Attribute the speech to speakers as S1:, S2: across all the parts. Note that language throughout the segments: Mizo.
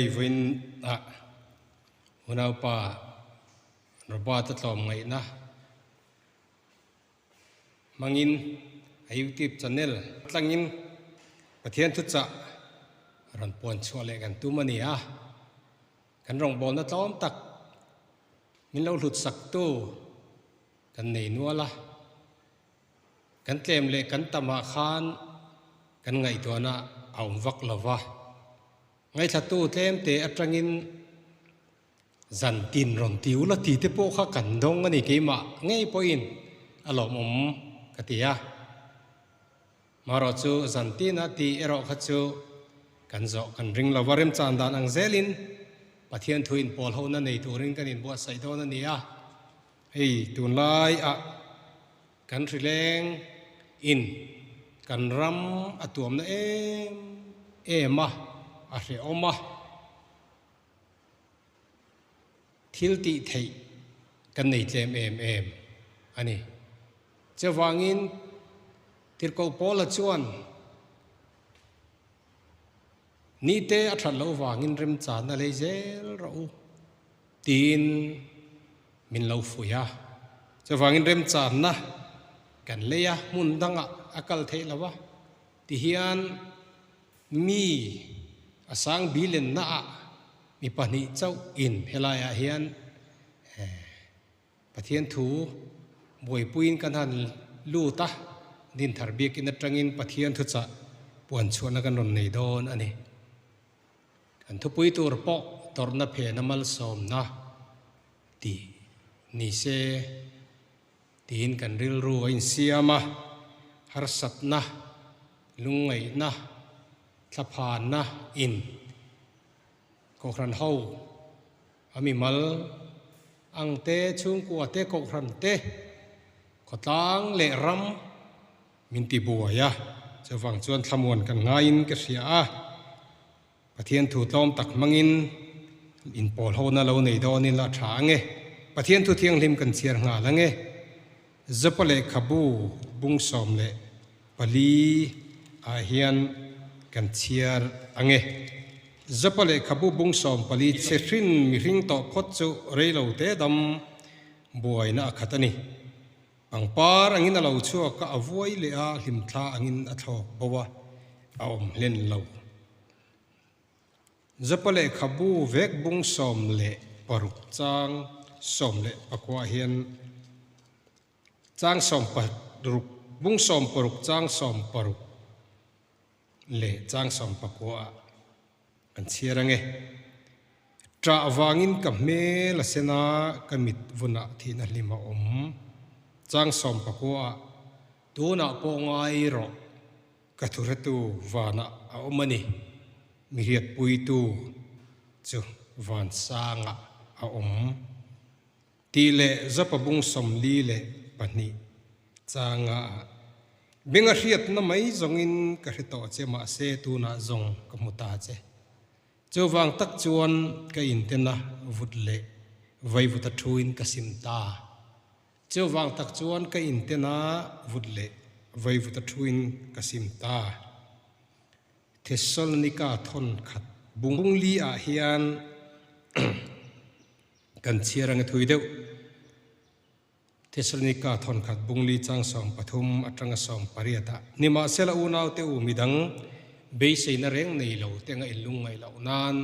S1: Hei vawiin ah unaupa Robert-a tlawmngaihna hmangin a YouTube channel tlangin Pathian thuchah rawn puan chhuah leh kan tum a ni a. Kan rawngbawlna tlawm tak min lo hlut saktu kan nei nual a. Kan tlem leh kan tamah khan kan ngaihtuahna a awm vak lo va. Ngaithlatu tlemte atangin zan tin rawn ti ula ti te pawh kha kan dawng a ni keimah ngei pawhin a lawmawm ka ti a. Marawh chu zan tina ti erawh kha chu kan zawh kan ring lo va, remchan dan ang zelin Pathian thu inpawl hona nei turin kan inbuatsaih dawn a ni a. Hei tunlai ah kan hrileng in kan ram a tuamna em em a, a hrehawm a, thil tih theih kan nei tlem em em a ni. Chuvangin Tirhkoh Paula chuan Nite a that loh vangin remchanna lei zel rawh u tiin min lo fuih a. Chuvangin remchanna kan lei a, hmun dangah a kal theih lo a. Tihian mi a sang bilenna ah mi pahnih chauh in helaiah hian Pathian thu buaipuiin kan han lut a, Dinthar biakin atangin Pathian thuchah puan chhuahna kan rawn nei dawn a ni. Kan thupui tur pawh tawrhna phena malsawmna tih ni se tiin kan rilru a insiam a, harsatna, lungngaihna, thlaphanna in Kohhran ho a mimal ang te, chhungkua te, kohhran te, khawtlang leh ram min ti buai a, chuvang chuan thlamuan kan ngaiin ka hria a, Pathian thu tlawm tak hmangin inpawl hona lo nei dawnin la tha ange, Pathian thu thianghlim kan chhiar nghal ange, Zapa lehkhabu bung 14 ah hian kan chhiar ange. Zapa lehkhabu bung 14 chhe hrin mihring tawh phawt chu reilo te dam buaina a khat a ni. Pangpar angin a lo chhuak a, a vuai leh a, hlimthla angin a thlawk bo a, a awm hlen lo. Zapa lehkhabu vek bung 16 chang 19 hian chang 16, bung 16 chang 16 leh chang 19 ah kan chhiar ange. Ṭah vangin ka hmel a sen a, ka mit vunah thihna hlim a awm. Chang 19 ah tunah pawh ngai rawh. Ka thuhretu vanah a awm a ni, mi hriatpuitu chu vansangah a awm. Tih leh Zapa bung 42 changa beng a hriatna mai zawngin ka hre tawh che mahse tunah zawng ka hmu ta che. Chuvang tak chuan ka intena vut leh vaivuta thuin ka sim ta. Chuvang tak chuan ka inten a, vut leh vaivut a thuin ka sim ta. Thessalonika thawn khat bung li ah hian kan chhiar ang e thui deuh. Thessalonika thawn khat bung li chang 13 atanga 18 ah, Nimahsela unaute u midang beiseina reng nei lo te anga inlung ngaih loh nan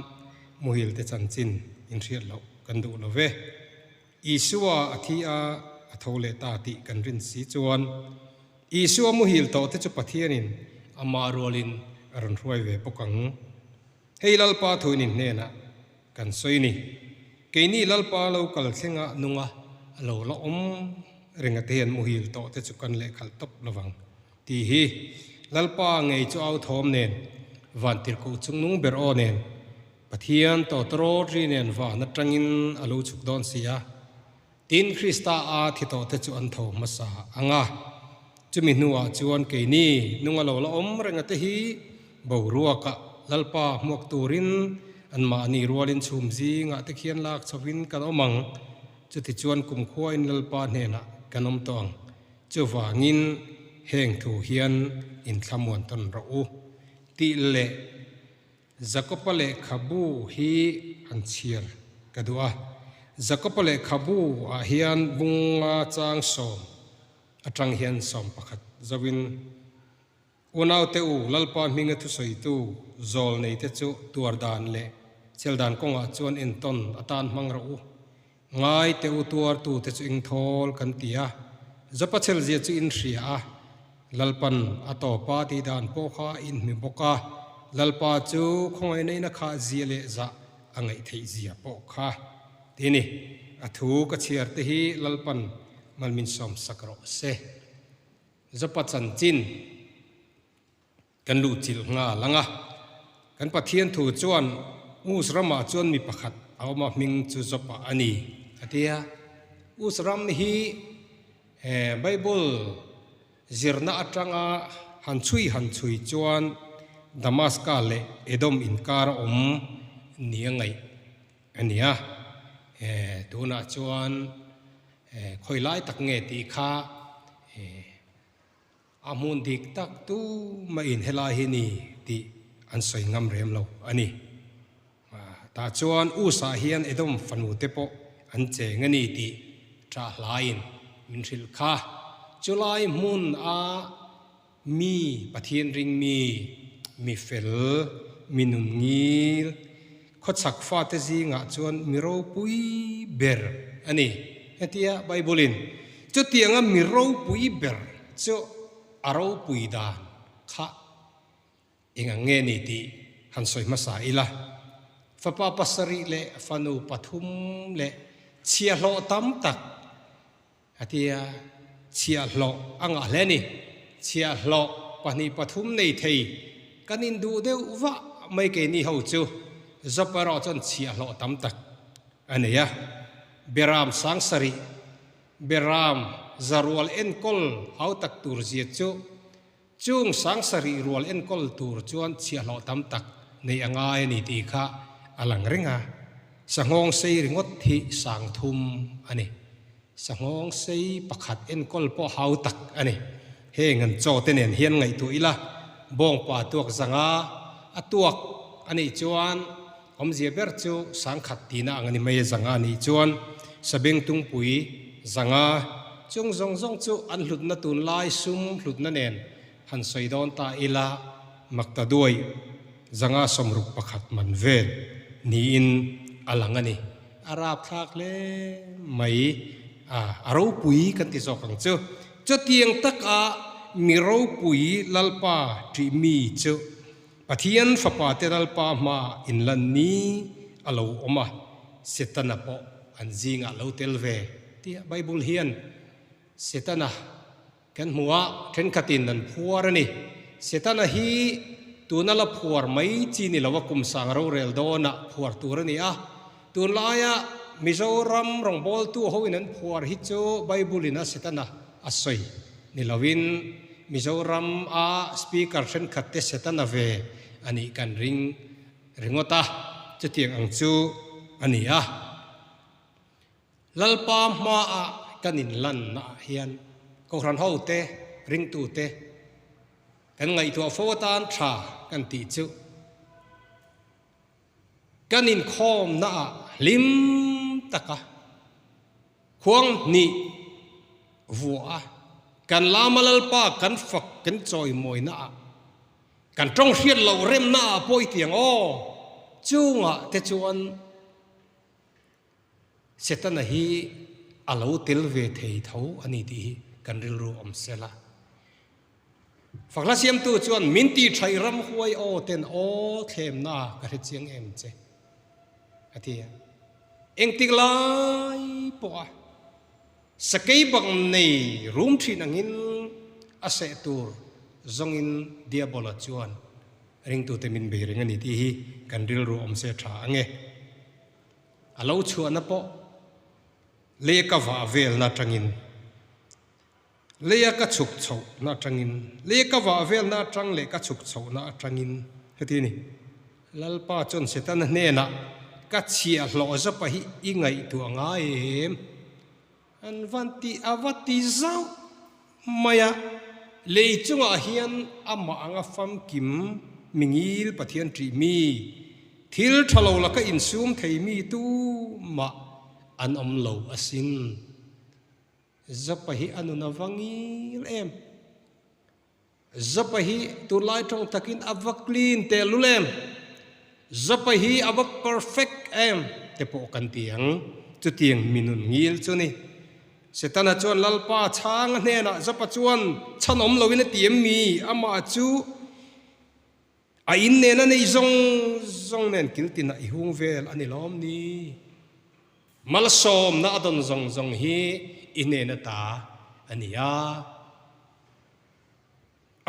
S1: muhil te chanchin inhriat loh kan duh lo ve. Isua a thi a, a tho leh ta tih kan rin si chuan Isua muhil tawh te chu Pathianin amah rualin a rawn hruai ve bawk ang. Hei Lalpa thuinin hnenah kan sawi ni. Keini Lalpa lo kal thlengah nunga a lo la awm ringa te hian muhil tawh te chu kan lehkhalh tawp lovang tih hi Lalpa ngei chu au thawm nen vantirhkoh chungnung ber aw nen Pathian tawtawrawt ri nen van atangin a lo chhuk dawn si a, tin Krista a thi tawhte chu an tho hmasa ang a. Chumi hnuah chuan keini nunga lo la awm renga te hi boruakah Lalpa hmuak turin anmahni rualin chhum zingah te khian lak chhovin kan awm ang. Chutichuan kumkhuain Lalpa hnenah kan awm tawh ang. Chuvangin heng thu hian inthlamuan tawn rawh u tih leh. Jakoba lehkhabu hi han chhiar ka duh a. Jakoba lehkhabu ah hian bunga chang sawm atang hian 11 zoin Unaute u, Lalpa hminga thusawitu zawl neite chu tuar dan leh chel dan kawngah chuan entawn atan hmang rawh u. Ngai teh u tuartute chu engthawl kan ti a, Jopa chelzia chu in hria a, Lalpan a tawpa tih dan pawh kha in hmi bawk a, Lalpa chu khawngaihna in a khah zia leh zah a ngaih theih zia pawh kha ti ni. A thu ka chhiar te hi Lalpan malmin sawmsak rawh se. Jopa chanchin kan luh chilh nghal ang a, kan Pathian thu chuan Us ramah chuan mi pakhat a awm a, hming chu Jopa a ni a ti a. Us ram hi Bible zirna atanga han chhui han chhui chuan Damaska leh Edom inkar a awm ni a ngaih a ni a. Tunah chuan khawi lai tak nge tih kha A hmun dik tak tu mah in helai hi ni tih an sawi ngam rem lo a ni. Tah chuan Usa hian Edom fanu te pawh an cheng a ni tih ṭah hlaiin min hrilh kha. Chulai hmun a mi Pathian ring mi, mi fel, mi nun ngil, khawchhak fate zingah chuan mi ropui ber a ni. Hetia Bible-in chutianga mi ropui ber chu a ropui dan kha eng ang nge ni tih han sawi hmasa ila. Fapa pasarih leh fanu pathum leh chhiahhlawh tam tak a tia chhiahhlawh a ngah hle a ni. Chhiahhlawh pahnih pathum nei thei kan induh deuh vah mai keini ho chu Job erawh chuan chhiahhlawh tam tak a nei a. Beram sangsarih, Beram za rual enkawl hau tak tur zia chu chung sangsarih rual enkawl tur chuan chhiahhlawh tam tak nei a ngai a ni tih kha a lang reng a. Sanghawng sei ringawt hi sangthum a ni. Sanghawng sei pakhat enkawl pawh hau tak a ni. Heng an chaw te nen hian ngaihtuah ila, bawngpa tuak zanga a tuak a nih chuan Awmzia ber chu sangkhat tina ang a ni mai a, zanga nih chuan sabeng tungpui zanga chung zawng zawng chu an hlutna tunlai sum hlutna nen han sawi dawn ta ila makta duai zanga 61 man vel niin a lang a ni. A rapthlak hle mai a, a ropui kan ti zawk ang chu. Chutiang taka mi ropui Lalpa ṭih mi chu Pathian Fapa te Lalpa hmaah inlan ni a lo awm a, Setana pawh an zingah lo tel ve tia Bible hian Setana kan hmu a, thenkhatin an phuar a ni. Setana hi tuna la phuar mai chi ni lo a, kum sang rorel dawnah phuar tur a ni a. Tunlaia Mizoram rawngbawltu hoin an phuar hi chu Bible in a Setana a sawi ni loin Mizoram a Speaker thenkhat te Setana ve a nih kan ring ringawt a, chutiang ang chu a ni a. Lalpa hmaah kan inlanna ah hian Kohhran hote, ringtute kan ngaihtuah fo atan tha kan tih chu. Kan inkhawmnaah hlim taka khuang hnih vuah a, kan lama Lalpa kan fak kan chawimawinaah, kan tawng hriat loh remnaah pawh i tiang aw, chungah te chuan Setana hi a lo tel ve thei tho a ni tih hi kan rilru awm sela. Fakhla siamtu chuan min ti thaih ram huai aw ten aw thlemna ka hre chiang em che a ti a. Engtik lai pawh a sakei bang nei rum thin angin a seh tur zawngin Diabola chuan ringtute min bei reng a ni tih hi kan rilru awm se tha ang e. A lo chhuahna pawh lei ka vah velna atangin, leia ka chhuk chhohna atangin, leia ka vah velna atang leh ka chhuk chhohna atangin heti a ni. Lalpa chuan Setana hnenah, Ka chhiahhlawh zapa hi i ngaihtuah ngai em? An van ti a va ti zauh mai a, lei chungah hian amah anga famkim. Mingil Pathian ṭih mi, thil ṭha lo laka insum thei mi tu mah an awm lo asin. Zapa hi a nun a va ngil em? Zapa hi tunlai tawng takin a va clean tehlul em? Zapa hi a va perfect em? te pawh kan ti ang. Chutiang mi nun ngil chu ni. Setana chuan Lalpa chhang a hnenah Zapa chuan chhan awm loin a ti em mi? Amah chu a in nen a nei zawng zawng nen kil tinah i hung vel a ni lawm ni? Malsawmna a dawn zawng zawng hi i hnen ata a ni a.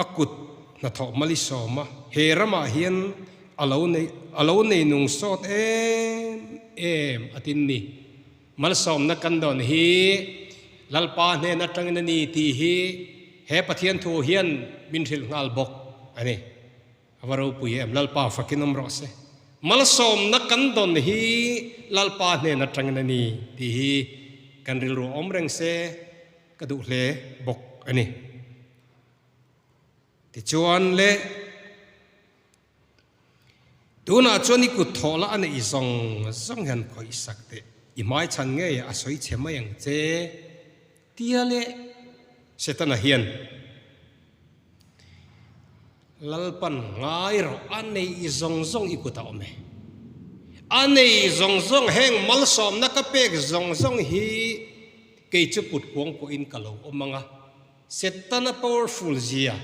S1: A kut hnathawh mal i sawm a, he ramah hian a lo nei a lo nei nung sawt em em a tin ni. Malsawmna kan dawn hi Lalpa hnen atangin a ni tih hi he Pathian thu hian min hrilh nghal bawk a ni. A va ropui em, Lalpa fakin awm rawh se. Malsawmna kan dawn hi Lalpa hnen atangin a ni tih hi kan rilru awm reng se ka duh hle bawk a ni. Tichuan le, tunah chuan i kut thawh la a neih zawng zawng hian khawih sak teh, i hmai chhan ngei a sawi chhe mai ang che, tia le Setana hian Lalpan ngai rawh a neih zawng zawng i kut a awm e. A nei zawng zawng heng malsawmna ka pek zawng zawng hi kei chu kut kuang pawhin ka lo awm ang a, Setana powerful zia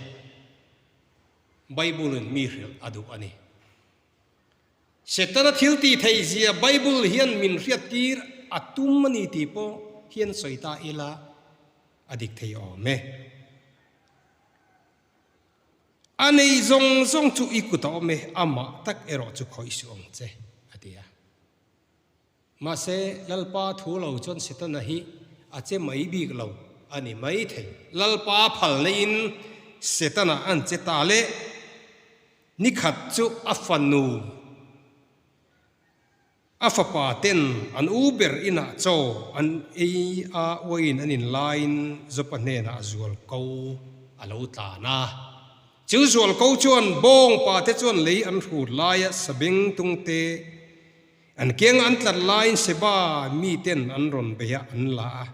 S1: Bible in mi hrilh a duh a ni. Setana thil tih theih zia Bible hian min hriat tir a tum a ni tih pawh hian sawi ta ila a dik thei awm e. A nei zawng zawng chu i kut a awm e, amah tak erawh chu khawih suh ang che, a ti a. Mahse, Lalpa thu lo chuan Setana hi a che mai bik lo a ni mai thei. Lalpa phal neiin Setana an che ta le. Nikhat chu a fanu, a fapa ten an u ber inah chaw an ei a, uaiin an in laiin Jopa hnenah a zual ko a lo tlan a. Chu zual ko chuan bawngpa te chuan lei an hrut laia sabeng tungte An keng an tlat laiin Seba miten an rawn bei a, an la a,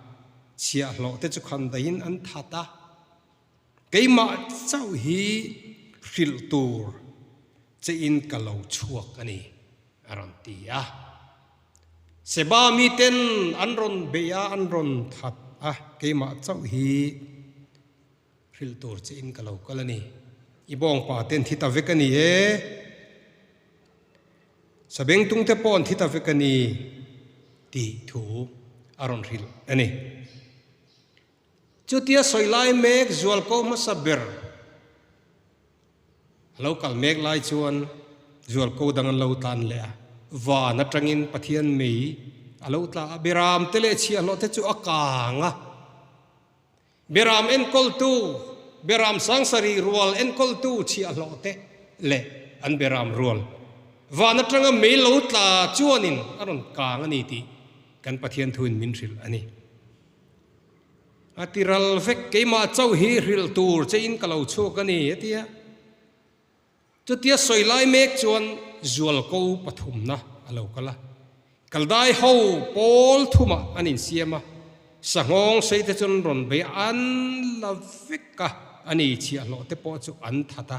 S1: chhiahhlawh te chu khan daihin an that a. Keimah chauh hi hrilh tur che in ka lo chhuak a ni, a rawn ti a. Seba miten an rawn bei a, an rawn that a, keimah chauh hi hrilh tur che in ka lo kal a ni. I bawngpa ten thi ta vek a ni e. Sabengtung te pawh an thi ta vek a ni tih thu a rawn hrilh a ni. Chutia sawi lai mek zualko hmasa ber a lo kal mek lai chuan zualko dang an lo tlan leh a, van atangin Pathian mei a lo tla a, Biram te leh chhiahhlawh te chu a kang a. Beram enkawltu, beram sangsarih rual enkawltu chhiahhlawh te leh an beram rual van atanga mei lo tla chuanin a rawn kang a ni tih kan Pathian thuin min hrilh a ni. A ti ral vek, keimah chauh hi hrilh tur che in ka lo chhuak a ni, a ti a. Chutia sawi lai mek chuan zualko pathumna a lo kal a, Kaldai ho pawl thumah an insiam a, sanghawng sei te chuan rawn bei an la vek a, a ni chhiahhlawh te pawh chu an that a,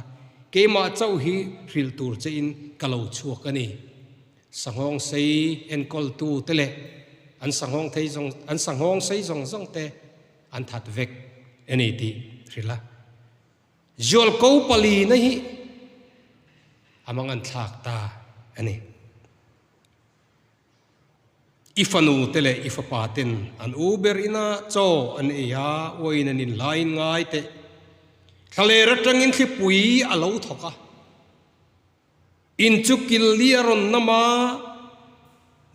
S1: keimah chauh hi hrilh tur che in ka lo chhuak a ni. Sanghawng sei enkawltu te leh an sanghawng thei zawng an sanghawng sei zawng zawng te an that vek a ni tih hrilh a. Zualko palina hi a mang an thlak ta a ni. I fanu te leh i fapa ten an u ber ina chaw an ei a, uain an inlaiin ngai teh. Thlaler atangin thlipui a lo thawk a. In chu kil li a rawn nam a,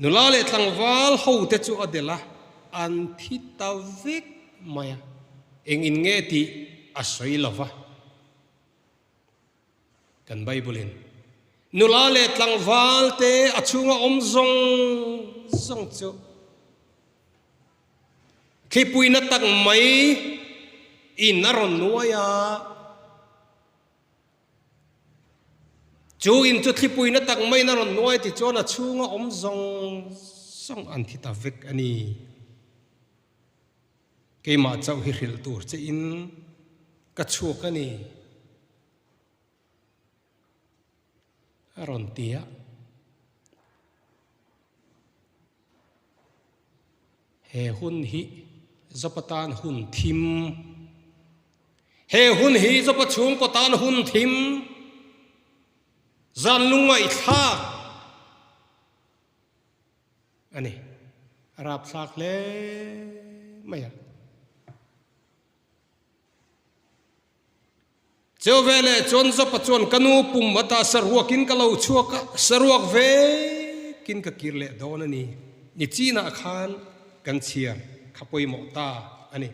S1: nula leh tlangval ho te chu a delh a, an thi ta vek mai a, eng in nge tih a sawi lo va. Kan Bible in nula leh tlangval te a chhunga awm zawng zawng chu thlipuina tak mai in a rawn nuai a. Chu in chu thlipui na tak maiin a rawn nuai tichuan a chhunga awm zawng zawng an thi ta vek a ni. Keimah chauh hi hrilh tur che in ka chhuak a ni. A rawn ti a. He hun hi Zopa tan hun thim. He hun hi Zopa chhungkaw tan hun thim. Zan lungngaihthlak a ni. A rapthlak hle mai a. Cheu veleh chuan Zopa chuan ka nu pum ata saruakin ka lo chhuak a, saruak vekin ka kir leh dawn a ni. Ni chinah khan kan chhiar kha pawimawh ta a ni.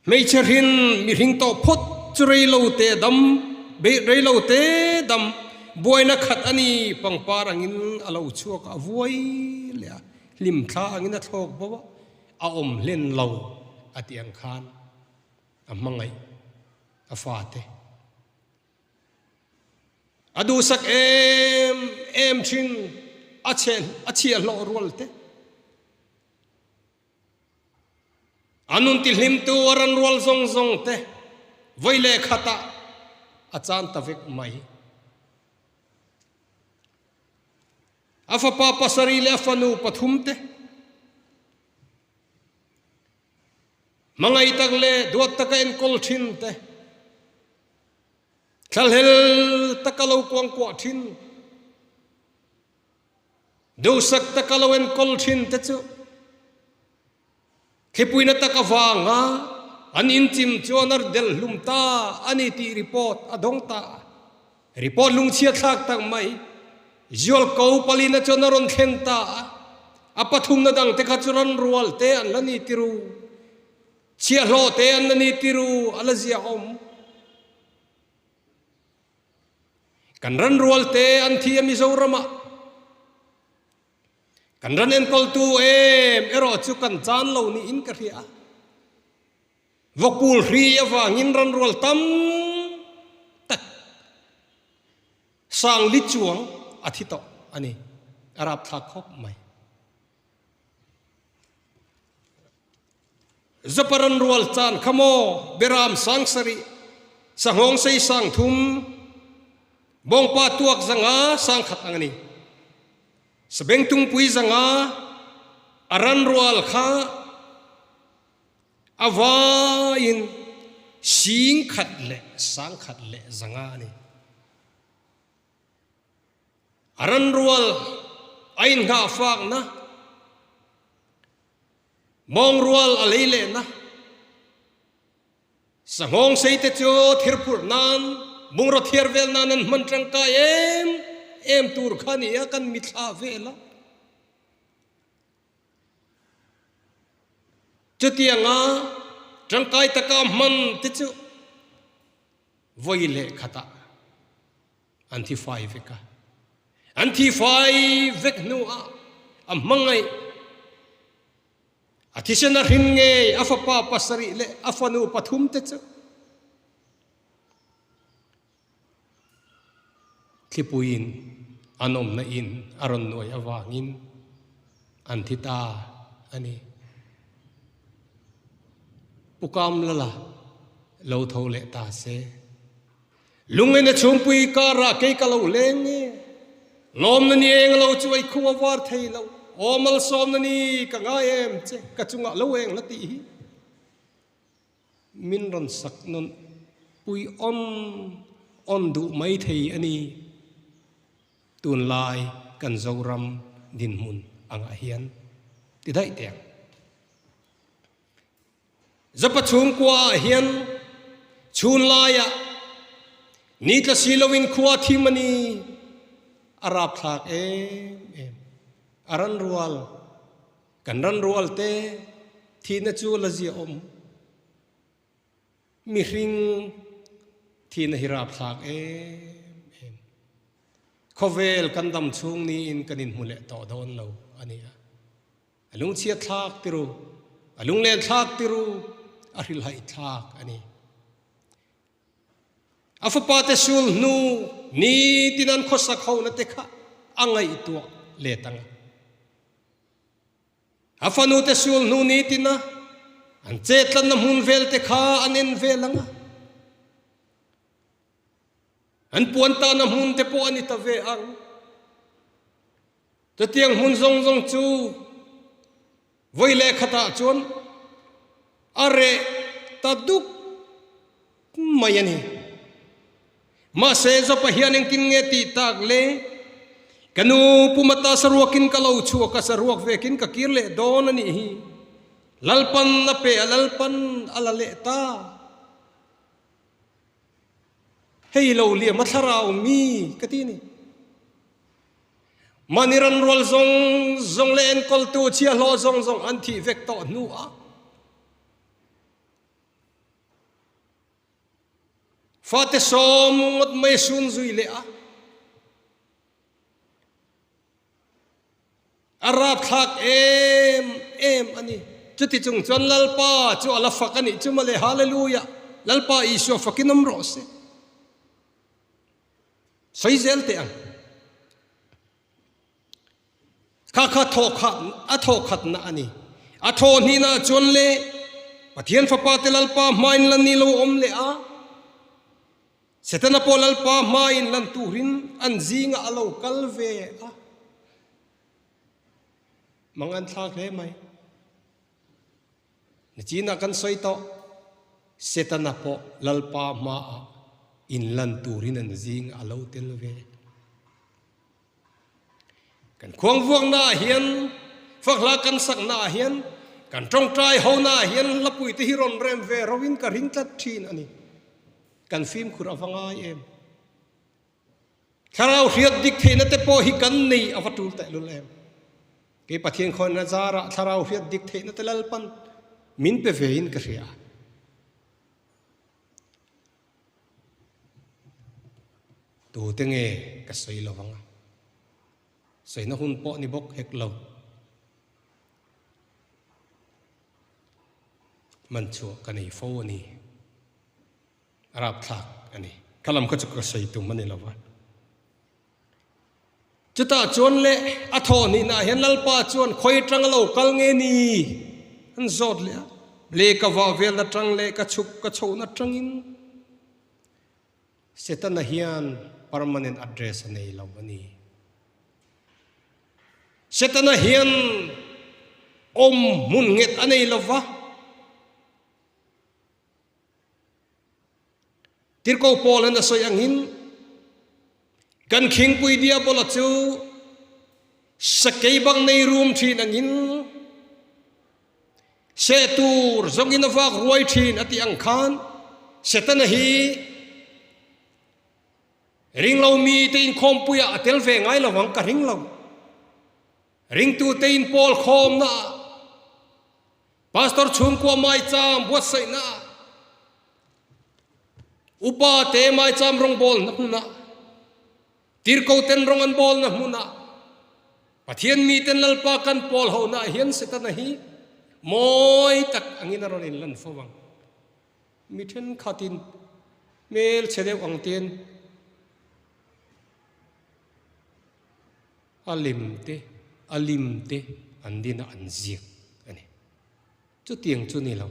S1: Hmeichhe hrin mihring tawh phawt chu reilo te dam, reilo te dam buaina khat a ni. Pangpar angin a lo chhuak a, a vuai leh a, hlimthla angin a thlawk bo a, a awm hlen lo a tih ang khan. A hmangaih a fate. A duhsak em em thin a chhe a chhiahhlawh rual te. A nun tihlimtu a ran rual zawng zawng te vawi leh khatah a chan ta vek mai. A fapa pasarih leh a fanu pathum te. Hmangaih tak leh duat taka enkawl thin te, thlahlel taka lo kuangkuah thin, duhsak taka lo enkawl thin te chu thlipuina tak avanga an inchim chuan a delh hlum ta a ni tih report a dawng ta a. Report lungchhia thlak tak mai Zualko palina chuan a rawn thlen ta a, a pathumna dang te kha chu ran rual te an la ni tiru, chhiahhlawh te an la ni tiru a la ziahawm. Kan ran rual te an thi a Mizoramah kan ran enkawltu em erawh chu kan chan lo niin ka hria a. Vawkul hri avangin ranrual tam tak sangli chuang a thi tawh a ni. A rapthlak khawp mai. Zapa ranrual chan kha maw Beram sangsarih, Sanghawng sei sangthum, Bawngpa tuak zanga sangkhat ang a ni. Sabengtungpui zanga a ranrual kha A vaiin sing khat leh sang khat leh zanga a ni. A ran rual a inghah fakna, mawng rual a lei lehna, sanghawng seite chu thirphurh nan, bungraw thiar vel nan an hman tangkai em em tur kha a ni a, kan mithla vel a. Chutianga tangkai taka hman te chu vawi leh khatah an thi fai vek a. An thi fai vek hnuah a hmangaih a thisen a hrin ngei a fapa pasarih leh a fanu pathum te chu Thlipuiin an awmna in a rawn nuai avangin an thi ta a ni. Pu Kamlala lo tho leh ta se. Lungaina chhungpui karah kei ka lo leng nge? Lawmna ni eng lo chu ei khu a var thei lo. Aw malsawmna ni ka ngai em che, ka chungah lo eng la tih hi. Min rawn sak nawn pui awn awn duh mai thei a ni. Tunlai kan Zoram dinhmun angah hian ti daih teh ang. Zapa chhungkua ah hian chhunlaiah ni tla si loin khua thim a ni. A rapthlak em em. A ran rual. Kan ran rual te thihna chu la ziahawm. Mihring thihna hi rapthlak em em. Khawvel kan dam chhung niin kan inhmu leh tawh dawn lo a ni a. A lungchhiat thlak tiru, a lunglen thlak tiru, a hrilhhaih thlak a ni. A fapate sul hnu nitin an khawsak hona te kha a ngaihtuah let ang a. A fanute sul hnu nitina an chetlanna hmun vel te kha an en vel ang a. An puan tahna hmun te pawh a ni ta ve ang. Chutiang hmun zawng zawng chu vawi leh khatah chuan a reh ta duk mai a ni. Mahse, Jopa hian engtin nge tih tak le? Ka nu pumata saruakin ka lo chhuak a, saruak vekin ka kir leh dawn a nih hi. Lalpan a pe a, Lalpan a la leh ta. Hei lo liam a thlarau mi ka ti a ni. Mahni ranrual zawng zawng leh enkawltu chhiahhlawh zawng zawng an thih vek tawh hnuah fate sawm ngawt mai sun zui leh a. A rapthlak em em a ni. Chuti chung chuan Lalpa chu a la fak a nih chu mawle. Hallelujah! Lalpa Isua fakin awm rawh se. Sawi zel teh ang. Kha kha thawh khat a thawh khatna a ni. A thawh hnihna chuan le Pathian Fapa te Lalpa hmain la ni lo awm leh a. Setana pawh Lalpa hmain lan turin an zingah a lo kal ve a. Mang an thlak hle mai. Nichinah kan sawi tawh, Setana pawh Lalpa hmaah inlan turin an zingah a lo tel ve. Kan khuangvuaknaah hian, fakhla kan saknaah hian, kan tawngtai honaah hian hlapuite hi rawn rem ve roin ka ring tlat thin a ni. Kan fimkhur a va ngai em? Thlarau hriat dik theihna te pawh hi kan nei a va tul tehlul em? Kei Pathian khawnna zarah thlarau hriat dik theihna te Lalpan min pe vein ka hria. Tute nge ka sawi lo vang a, sawina hun pawh ni bawk hek lo. Man chhuah ka nei fo a ni. A rapthlak a ni. Kha lam kha chu ka sawi tum a ni lo va. Chutah chuan leh a thawh hnihnaah hian Lalpa chuan khawi atanga lo kal nge ni an zawt leh a. Le ka vah velna tang leh ka chhuk ka chhohna tangin Setana hian permanent address a nei lo a ni. Setana hian awm hmun nghet a nei lo va. Tirhkoh Paul an a sawi angin, Kan khingpui Diabola chu sakei bang nei rum thin angin seh tur zawngin a vak ruai thin a tih ang khan Setana hi ringlo mite inkhawmpuiah a tel ve ngai lo ang ka ring lo. Ringtute inpawl khawmnaah Pastor chhungkua maicham buatsaihnaah Upa te maicham rawngbawlna hmunah Tirko ten rawng an bawlna hmunah Pathian miten Lalpa kan pawl honaah hian Setana hi mawi tak angin a rawn inlan fo ang. Mi thenkhatin hmelchhe deuh ang ten A lim te, a lim te an din a an ziak a ni. Chutiang chu ni lo.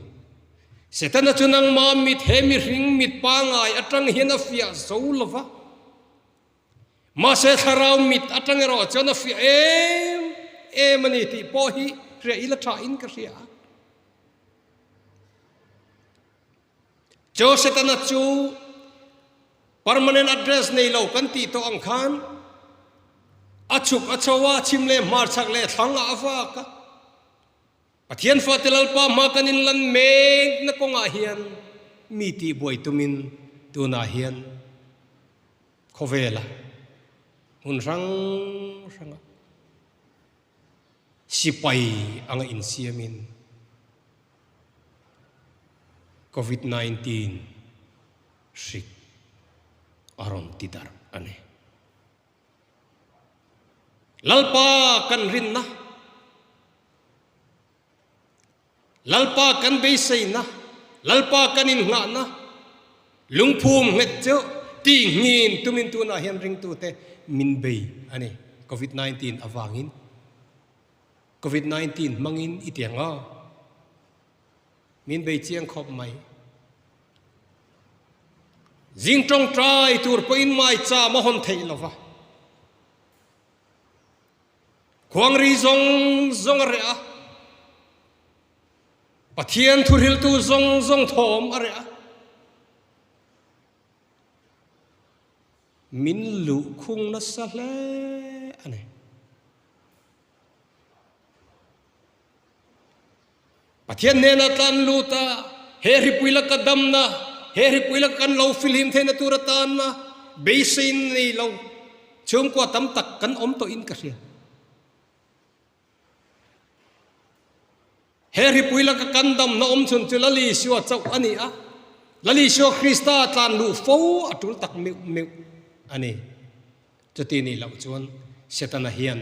S1: Setana chu nangma mit he mihring mit pangai atang hian a fiah zo lo va. Mahse thlarau mit atang erawh chuan a fiah em em a ni tih pawh hi hria ila tha in ka hria a. Chu Setana chu permanent address nei lo kan tih tawh ang khan a chhuk a chho a, chhim leh hmarchhak leh thlang ah a vak a. Pathian fate Lalpa hma kan inlan mekna kawngah hian mi tihbuai tumin tunah hian khawvela hmun hrang hranga Sipai anga insiamin Covid 19 hrik a rawn ti darh a ni. Lalpa kan rinna, Lalpa kan beiseina, Lalpa kan innghahna lungphum nghet chu. Tihngin tumin tunah hian ringtute min bei a ni. Covid 19 avangin. Covid 19 hmangin i ti ang aw. Min bei chiang khawp mai. Zing tawngtai tur pawhin maicham a hawn theih lova. Khuangri zawng zawng a reh a. Pathian thuhriltu zawng zawng thawm a reh a. Min luhkhung nasa hle a ni. Pathian hnenah tlan lut a, he hripui laka damna, he hripui laka kan lo filhim theihna tur atana beisei nei lo chhungkua tam tak kan awm tawhin ka hria. He hripui laka kan damna awm chhun chu Lal Isua chauh a ni a, Lal Isua Krista tlan luh fo a tul tak meuh meuh a ni. Chuti nih loh chuan Setana hian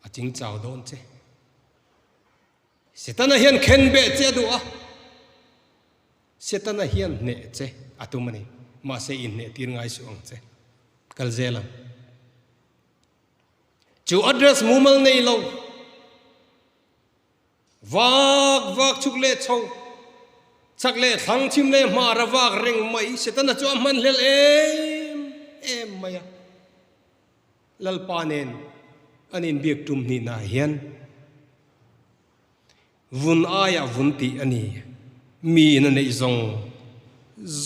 S1: A ching chau dawn che. Setana hian khen beh che a duh a, Setana hian hneh che a tum a ni. Mahse inhneh tir ngai suh ang che. Kal zel ang. Chu address mumal nei lo. Vak vak chhuk leh chho, chak leh thlang chhim leh hmar a vak reng mai. Setana chu a hmanhlel em em mai a. Lalpa nen an inbiak tum hnihnaah hian vun aiah vun tih a ni. Miin a neih zawng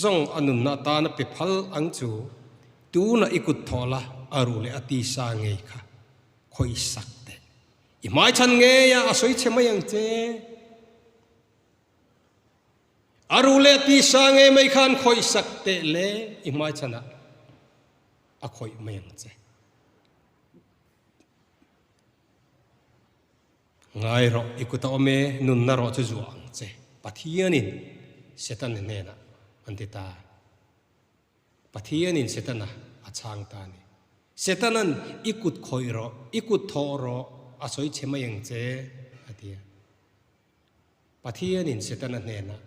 S1: zawng a nunna atana pe phal ang chu tunah i kut thawh la a ruh leh a tisa ngei kha khawih sak teh. I hmaichhan ngeia a sawi chhe mai ang che. A ruh leh a tisa ngei mai khan khawih sak teh le i hmaichhanah. A khawih mai ang che. Ngai rawh, i kut a awm e, nunna rawh chu zuah ang che. Pathianin Setana hnenah an ti ta. Pathianin Setana a chhang ta a ni. Setanan i kut khawih rawh, i kut thawh rawh, a sawi chhe mai ang che, a ti a. Pathianin Setana hnenah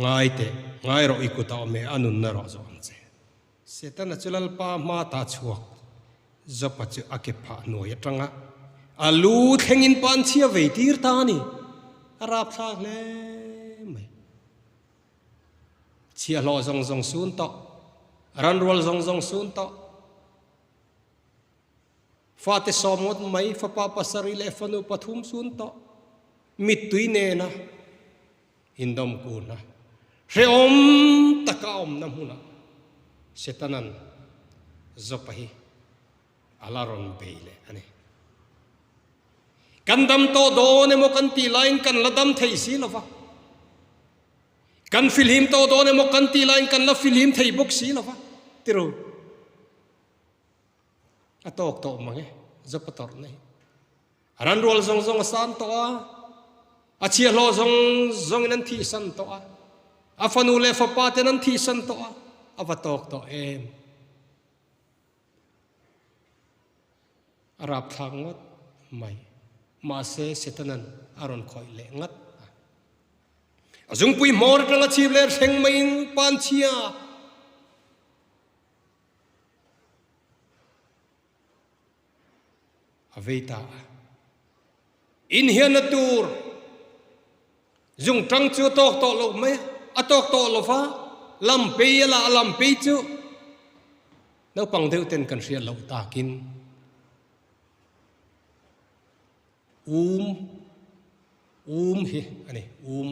S1: Ngai teh, ngai rawh i kut a awm e, a nunna rawh zawh ang che. Setana chu Lalpa hma ta chhuak Jopa chu a ke phah hnuai atanga a lu thlengin pan chhia vei tir ta a ni. A rapthlak hle mai. Chhiahhlawh zawng zawng sun tawh, ranrual zawng zawng sun tawh. Fate sawm ngawt mai, fapa pasarih leh fanu pathum sun tawh. Mittui nena indawm kurna hrehawm taka a awmna hmunah Setanan Jopa hi a la rawn bei leh a ni. Kan dam tawh dawn emaw kan tih laiin kan la dam thei si lo va, kan filhim tawh dawn emaw kan tih laiin kan la filhim thei bawk si lo va, ti ru. A tawk tawh mang e, Jopa tawrhna hi. A ran rual zawng zawng a san tawh a, a chhiahhlawh zawng zawngin an thihsan tawh a, a fanu leh fapa ten an thihsan tawh a, a va tawk tawh em? A rapthlak ngawt mai. Mahse, Setanan a rawn khawih leh ngat a. A zungpui hmawr atanga chhip leh thleng maiin panchhia A vei ta a. Inhianna tur zungtang chu a tawk tawh lo mai a, a tawk tawh lo va, lam pei a la, a lam pei chu naupang deuh ten kan hriat loh takin um um hi a ni, um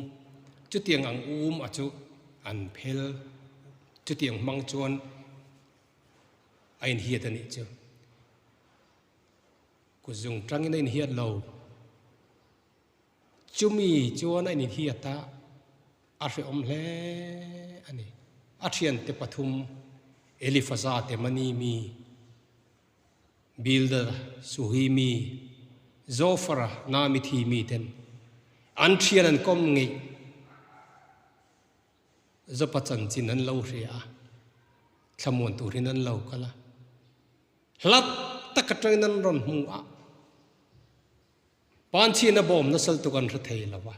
S1: chutiang ang um a chu an phel chutiang hmang chuan a inhiat a nih chu. Kut zung tangin a inhiat lo. Chumi chuan a inhiat a, a hrehawm hle a ni. A thiante pathum Elifaza te Mani mi, Bildada, Suhi mi, Zofara, Namithi mi ten an thian an kawm ngeih. Zopa chanchin an lo hria a, thlamuan turin an lo kal a, hlat tak atangin an rawn hmu a, panchhin a bawm nasal tuk an hre thei lo a.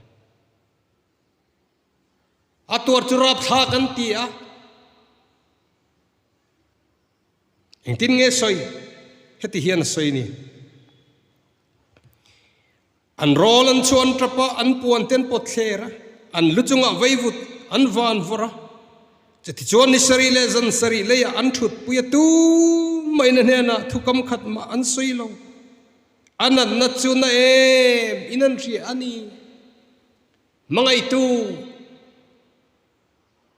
S1: A tuar chu rapthlak an ti a. Engtin nge sawi? Heti hian a sawi ni. An rawl an chuan tap a, an puan te an pawt thler a, an lu chungah veivut an van vawrh a. Chutichuan ni sarih leh zan sarih leiah an thutpui a, tumah in a hnenah thukam khat mah an sawi lo. A natna chu na em in an hria a ni. Hmangaihtu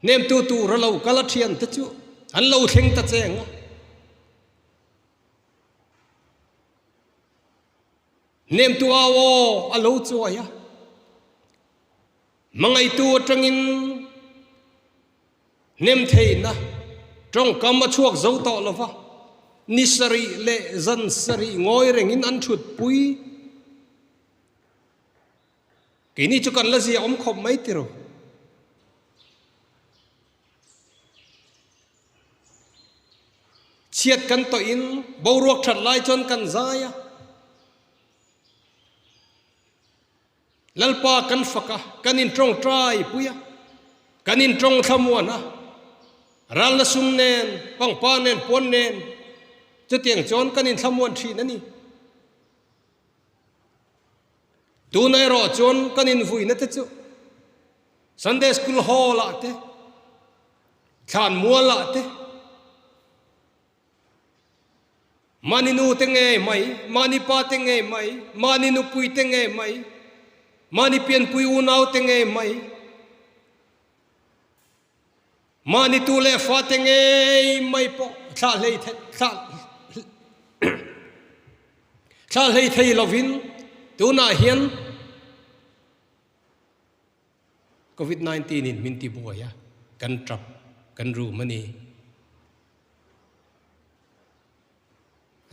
S1: hnemtu tur a lo kal a thiante chu an lo thleng ta cheng a. Hnemtu au aw a lo chuai a. Hmangaihtu atangin hnem theihna tawngkam a chhuak zo tawh lo va, ni sarih leh zan sarih ngawi rengin an thutpui. Keini chu kan la zia awm khawp mai tiro. Chhiat kan tawhin boruak that lai chuan kan zai a. Lalpa kan fak a, kan intawngtai pui a, kan intawng thlamuan a, ralna sum nen, pangpar nen, puan nen, chutiang chuan kan inthlamuan thin a ni. Tuna erawh chuan kan invuina te chu Sunday School Hall ah te, thlan mual ah te, mahni nu te ngei mai, mahni pa te ngei mai, mahni nupui te ngei mai, mahni pianpui unau te ngei mai, Mahni tu leh fate ngei mai pawh thlah hlei thlah thlah hlei thei lovin tunah hian Covid 19 in min ti buai a, kan tap kan rum a ni.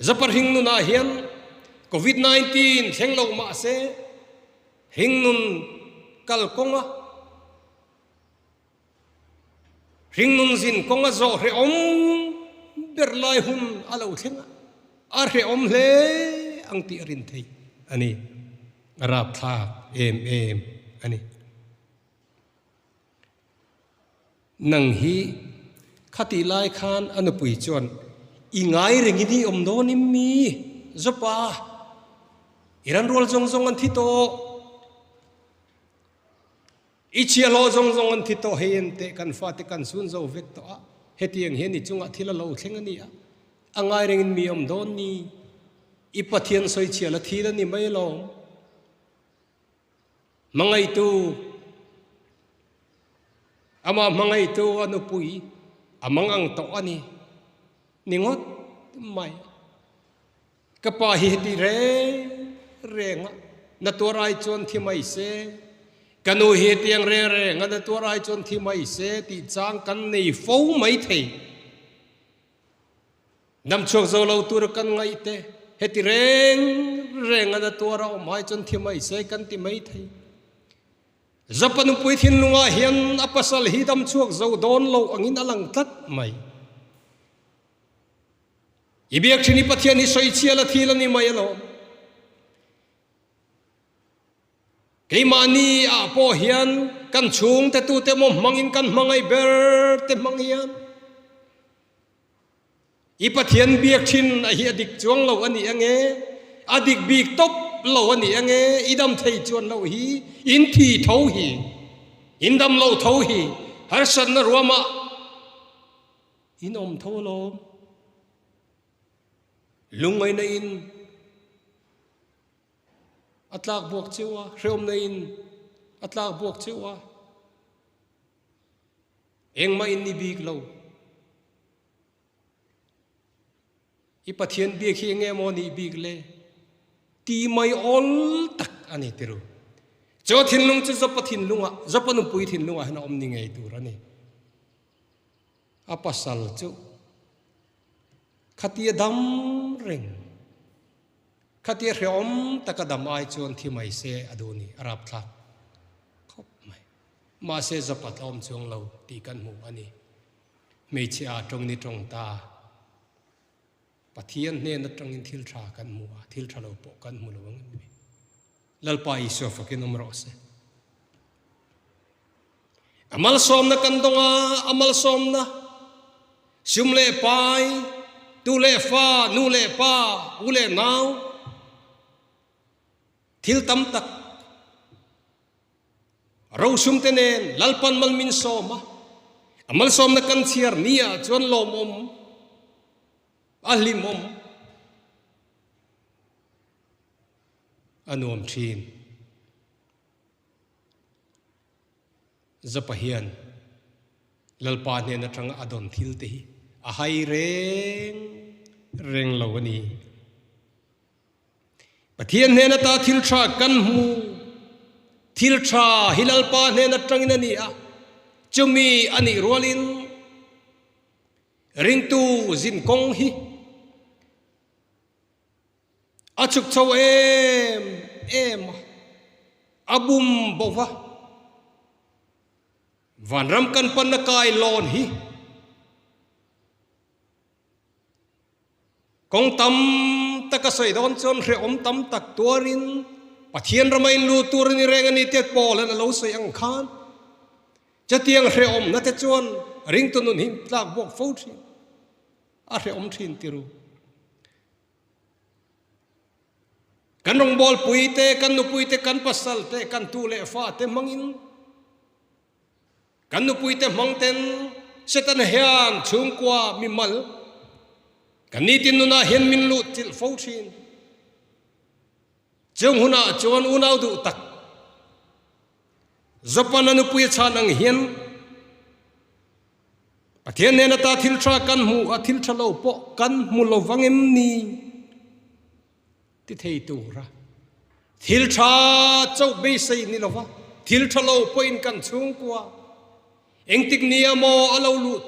S1: Zapar hringnunah hian Covid 19 thleng lo mah se hringnun kalkawnga Hringnun zin kawng a zawh hrehawm ber lai hun a lo thleng a, a hrehawm hle ang tih a rin thei a ni. A rapthlak em em a ni. Nang hi khatih lai khan a nupui chuan i ngai rengin i awm dawn em mi? Zawpa, i ran rual zawng zawng an thi tawh. I chhiahhlawh zawng zawng an thi tawh hei en teh kan fate kan sun zo vek tawh a, hetiang hian i chungah thil a lo thleng a ni a, a ngai rengin mi awm dawn ni, i Pathian sawi chhiah la thil a ni mai alawm. Hmangaihtu, amah hmangaihtu a nupui a mang ang tawh a ni, ni ngawt mai. Ka pa hi heti reng reng a na tuar ai chuan thi mai se, ka nu hi hetiang reng reng a na tuar ai chuan thi mai se tih chang kan nei fo mai thei. Dam chhuak zo lo tura kan ngaih te heti reng reng a na tuar a awm ai chuan thi mai se kan ti mai thei. Zapa nupui thinlungah hian a pasal hi dam chhuak zo dawn lo angin a lang tlat mai. I biak thin i Pathian hi sawichhia la thil a ni mai alawm. Keimahni ah pawh hian kan chhungte tute emaw hmangin kan hmangaih ber te hmang hian i Pathian biak thin a hi a dik chuang lo a ni ange, a dik bik tawp lo a ni ange, i dam thei chuan loh hi, in thi tho hi, in dam lo tho hi, harsatna ruamah In awm tho alawm. Lungngaihna in a tlak buak cheu a, hrehawmna in a tlak buak cheu a. Engmah in ni bik lo. I Pathian biak hi enge maw nih bik le? Ti mai awl tak a ni tiru. Chaw thinlung chu Jopa thinlungah, Jopa nupui thinlungah hian a awm ni ngei tur a ni. A pasal chu khatia dam reng, khatia hrehawm taka dam ai chuan thi mai se a duh ni, a rapthlak khawp mai. Mahse zapat a awm chuang lo tih kan hmu a ni. Hmeichhe ah tawng ni tawng ta. Pathian hnen atangin thil tha kan hmu a, thil tha lo pawh kan hmu lo ang em ni? Lalpa Isua fakin awm rawh se. A malsawmna kan dawng a, a malsawmna sum leh pai, tu leh fa, nu leh pa, u leh nau, thil tam tak rosum te nen Lalpan mal min sawm a, a malsawmna kan chhiar ni ah chuan lawmawm a hlimawm. A nuam thin. Zapa hian Lalpa hnen atanga a dawn thil te hi a hai reng reng lo a ni. Pathian hnen ata thil tha kan hmu, thil tha hi Lalpa hnen atangin a ni a, chumi a nih rualin ringtu zinkawng hi A chhuk chho em em a, a bum bo va. Vanram kan panna kai lawn hi kawng tam tak a sawi dawn chuan hrehawm tam tak tuarin Pathian rama in lut tur a ni reng a ni tih Paul-a'n a lo sawi ang khan chutiang hrehawmna te chuan ringtu nun hi tlak buak fo thin. A hrehawm thin tiru. Kan rawngbâwl pui te, kan nupui te, kan pasal te, kan tu leh fa te hmangin, kan nupui te hmang ten Setana hian chhungkua mimal kan nitin nunah hian min luh chilh fo thin. Chung hunah chuan unau duh tak Japan a nupui a chhan ang hian Pathian nen ata thil tha kan hmu a, thil tha lo pawh kan hmu lo vang em ni? Ti thei tura thil tha chauh beisei ni lova, thil tha lo pawhin kan chhungkua engtik nia maw a lo luh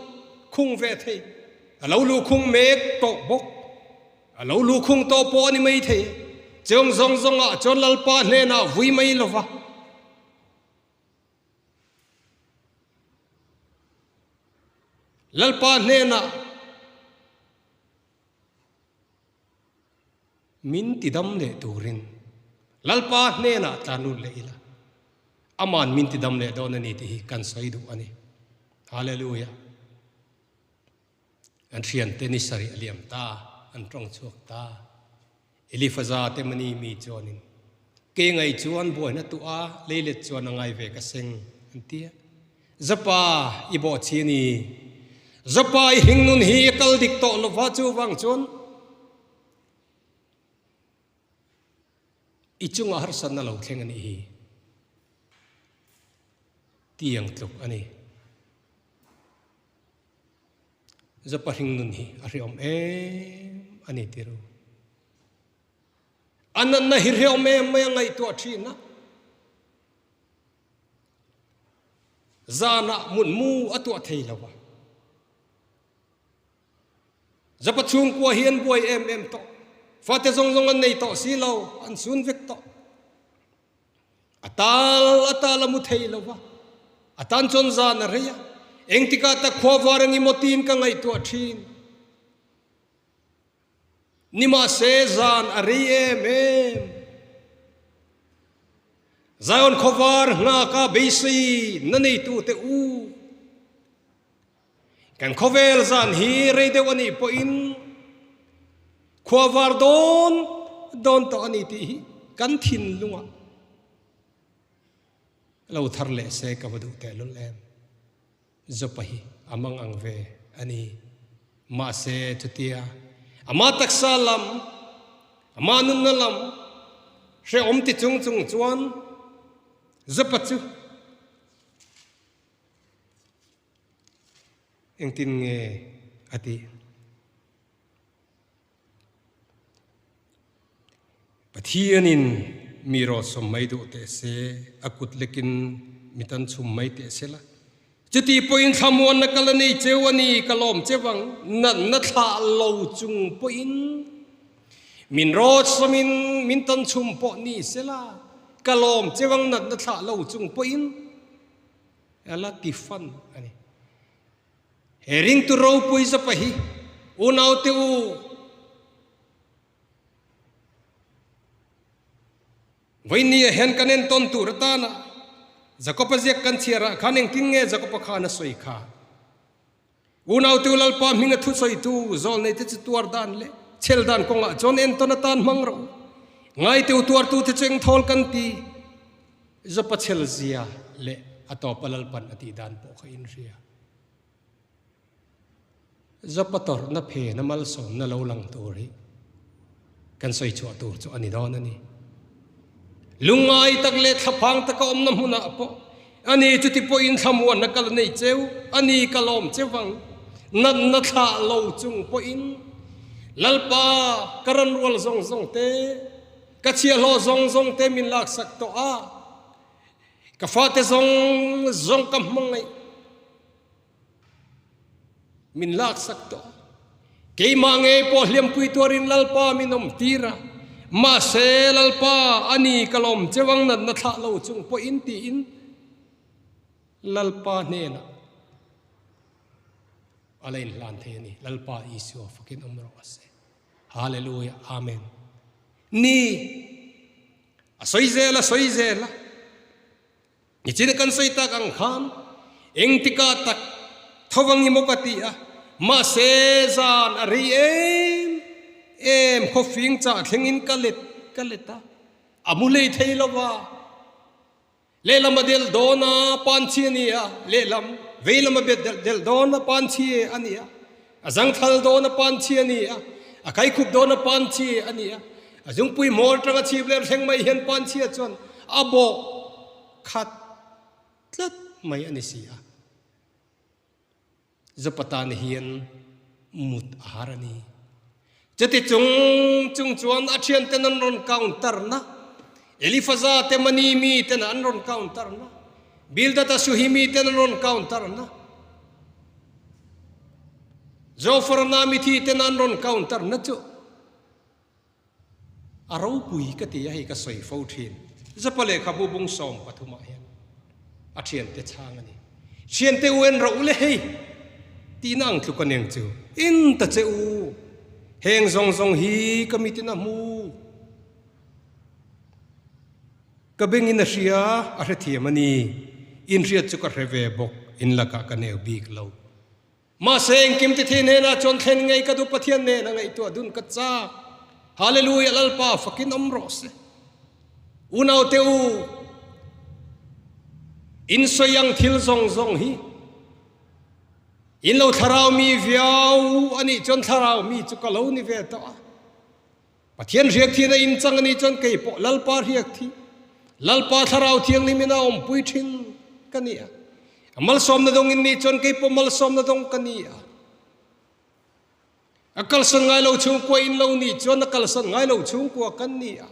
S1: khung ve thei, a lo luh khung mek tawh bawk, a lo luh khung tawh pawh a ni mai thei e. Chung zawng zawngah chuan Lalpa hnenah vui mai lova, Lalpa hnenah min tidam leh turin Lalpa hnenah tlan lut leh ila, Aman min tidam leh dawn a ni tih hi kan sawi duh a ni. Hallelujah. An thiante ni sarih a liam ta, an tawng chhuak ta. Elifaza te mani mi chuanin, Ke ngai chuan buaina tuah a, leilet chuan a ngai ve ka seng, an ti a. Zapa i bawhchhi a ni. Zapa i hringnun hi a kal dik tawh lova chuvang chuan i chungah harsatna lo thleng a nih hi tiang tluk a ni. Zapa hringnun hi a hreawm em a ni ti ru. A natna hi hreawm em mai a ngaihtuah thin a. Zanah mutmu a tuah thei lo a. Zapa chhungkua hi an buai em em tawh. Fate zawng zawng an nei tawh si lo, an sun vek tawh. A tal a tal a mu thei lo va, a tan chuan zan a rei a, engtikah tak khua var ang emaw tiin ka ngaihtuah thin. Nimahse zan a rei em em. Zion khawvar nghaka beisei na neitute u, kan khawvel zan hi rei deuh a nih pawhin khua var dawn dawn tawh a ni tih hi kan thinlungah lo thar leh se ka va duh tehlul em. Jopa hi a mang ang ve a ni. Mahse chutia ama taksa lam, ama nunna lam hrehawm ti chung chung chuan Jopa chu Engtin nge a tih? Pathianin mi rawtsawm mai duh teh se, a kut lekin mi tan chhum mai teh se la. Chuti pawhin thlamuanna ka la nei cheu a ni, ka lawm cheu ang. Natna thlah lo chung pawhin min rawtsawmin min tan chhum pawh ni se la, ka lawm cheu ang natna thlah lo chung pawhin. A la ti fan a ni. He ringtu ropui zapa hi unaute u vawinia hian kan entawn tur atana. Jakob-a ziak kan chhiarah khan engtin nge Jakob-a khan a sawi kha? Unautu Lalpa hminga thusawitu zawlneite chu tuar dan leh chhel dan kawngah chuan entawn atan hmang rawh u. Ngaiteu tuartute chu engthawl kan ti? Jopa chhel zia leh a tawpa Lalpan a tih dan pawh kha inhria. Jopa tawrhna phena malsawmna lo lang tur hi kan sawi chhuah tur chu a ni dawn a ni. Lungngai tak leh thlaphang taka awmna hmunah pawh a ni chuti pawhin thlamuanna ka la nei cheu, a ni ka lawm cheu ang. Natna thlah lo chung pawhin Lalpa ka ran rual zawng zawng te, ka chhiahhlawh zawng zawng te min laksak tawh a, ka fate zawng zawng ka hmangaih. Min laksak tawh a. Keimah ngei pawh hliampui tuarin Lalpa min awm tir a. Mahse, Lalpa, a ni ka lawm cheu ang natna thlah lo chung pawhin tiin Lalpa hnenah a la inhlan thei a ni. Lalpa Isua fakin awm rawh se. Hallelujah. Amen. Ni, a sawi zel a sawi zel a. Nichina kan sawi tak ang khan engtikah tak tho ang emaw ka ti a, mahse zan a rei em em khawfing chah thlengin ka let ka let a, a mu hlei thei lo va. Lehlam a del dawn a, panchhi a ni a, lehlam veilam a bet del dawn a, panchhi a ni a, a zangthal dawn a, panchhi a ni a, a kaikhup dawn a, panchhi a ni a. A zungpui hmawr atanga chhip leh thleng mai hian panchhia chuan a bawh khat tlat mai a ni si a. Zapatan hian mut a har a ni. Chuti chung chung chuan a thianten an rawn counter na, Elifaza te Mani mi ten an rawn counter na, Bildad a Suhi mi ten an rawn counter na, Zofar Namithi ten an rawn counter na chu A ropui ka ti a, hei ka sawi fo thin. Zapa lehkhabu bung 13 ah hian a thiante chhang a ni. Thiante u en rawh u le hei tihna ang tluk a neng chu. En ta che u, heng zawng zawng hi ka mitin a hmu. Ka bengin a hria, a hrethiam a ni. Inhriat chu ka hre ve bawk, in lakah ka neu bik lo. Mahse engkim ti thei hnenah chuan thlen ngei ka duh Pathian nen a ngaihtuah dun ka chak. Hallelujah Lalpa fakin awm rawh se. Unaute u, in sawi ang thil zawng zawng hi in lo thlarau mi viau a nih chuan thlarau mi chu ka lo ni ve tawh a. Pathian hriak thin a inchang a nih chuan kei pawh Lalpa hriak thi, Lalpa Thlarau Thianghlim in a awmpui thin ka ni a. A malsawmna dawng in nih chuan kei pawh malsawmna dawng ka ni a. A kalsan ngai lo chhungkua in lo nih chuan a kalsan ngai lo chhungkua kan ni a.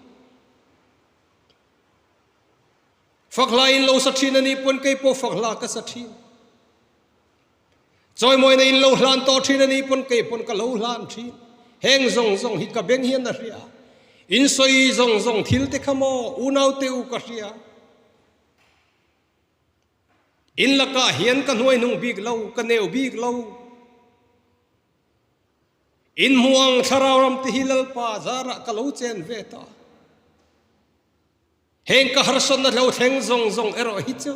S1: Fakhla in lo sa thin a nih pawn kei pawh fakhla ka sa thin. Chawimawina in lo hlan tawh thin a nih pawn kei pawn ka lo hlan thin. Heng zawng zawng hi ka beng hian a hria. In sawi zawng zawng thil te kha maw unau te u ka hria. In lakah hian ka hnuai hnung bik lo, ka neu bik lo. In hmuh ang thlarau ram te hi Lalpa zarah ka lo chen ve ta. Heng ka harsatna hlo thleng zawng zawng erawh hi chu